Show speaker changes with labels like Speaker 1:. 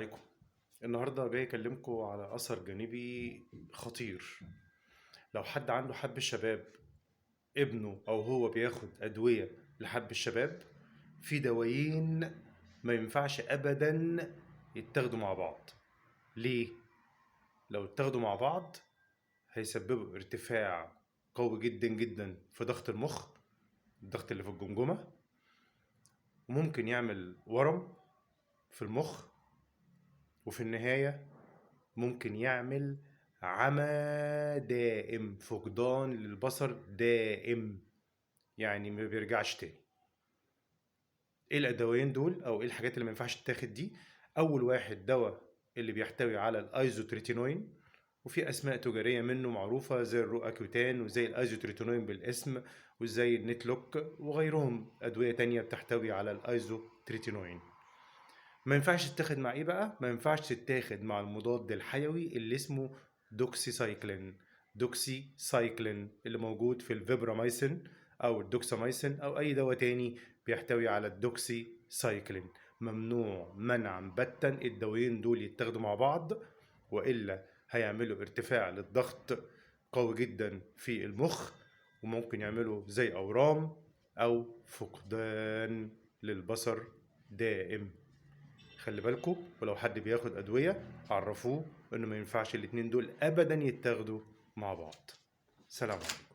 Speaker 1: عليكم. النهارده جاي اكلمكم على اثر جانبي خطير. لو حد عنده حب الشباب، ابنه او هو بياخد ادوية لحب الشباب، في دوايين ما ينفعش ابدا يتاخدوا مع بعض. ليه؟ لو اتاخدوا مع بعض هيسببوا ارتفاع قوي جدا جدا في ضغط المخ، الضغط اللي في الجمجمه، وممكن يعمل ورم في المخ، وفي النهاية ممكن يعمل عمى دائم، فقدان للبصر دائم، يعني ما بيرجعش تاني. ايه الادويين دول او ايه الحاجات اللي ما ينفعش تتاخد دي؟ اول واحد دواء اللي بيحتوي على الايزوتريتينوين، وفي اسماء تجارية منه معروفة زي الروأكيوتان وزي الايزوتريتينوين بالاسم وزي النتلوك وغيرهم، ادوية تانية بتحتوي على الايزوتريتينوين. ما ينفعش تتاخد مع ايه بقى؟ ما ينفعش تتاخد مع المضاد الحيوي اللي اسمه دوكسي سايكلين. دوكسي سايكلين اللي موجود في الفيبراميسين او الدوكساميسين او اي دواء تاني بيحتوي على الدوكسي سايكلين. ممنوع منعا باتا الدوايين دول يتاخدوا مع بعض، والا هيعملوا ارتفاع للضغط قوي جدا في المخ، وممكن يعملوا زي اورام او فقدان للبصر دائم. خلي بالكم، ولو حد بياخد ادوية عرفوه انه ما ينفعش الاتنين دول ابدا يتاخدوا مع بعض. سلام عليكم.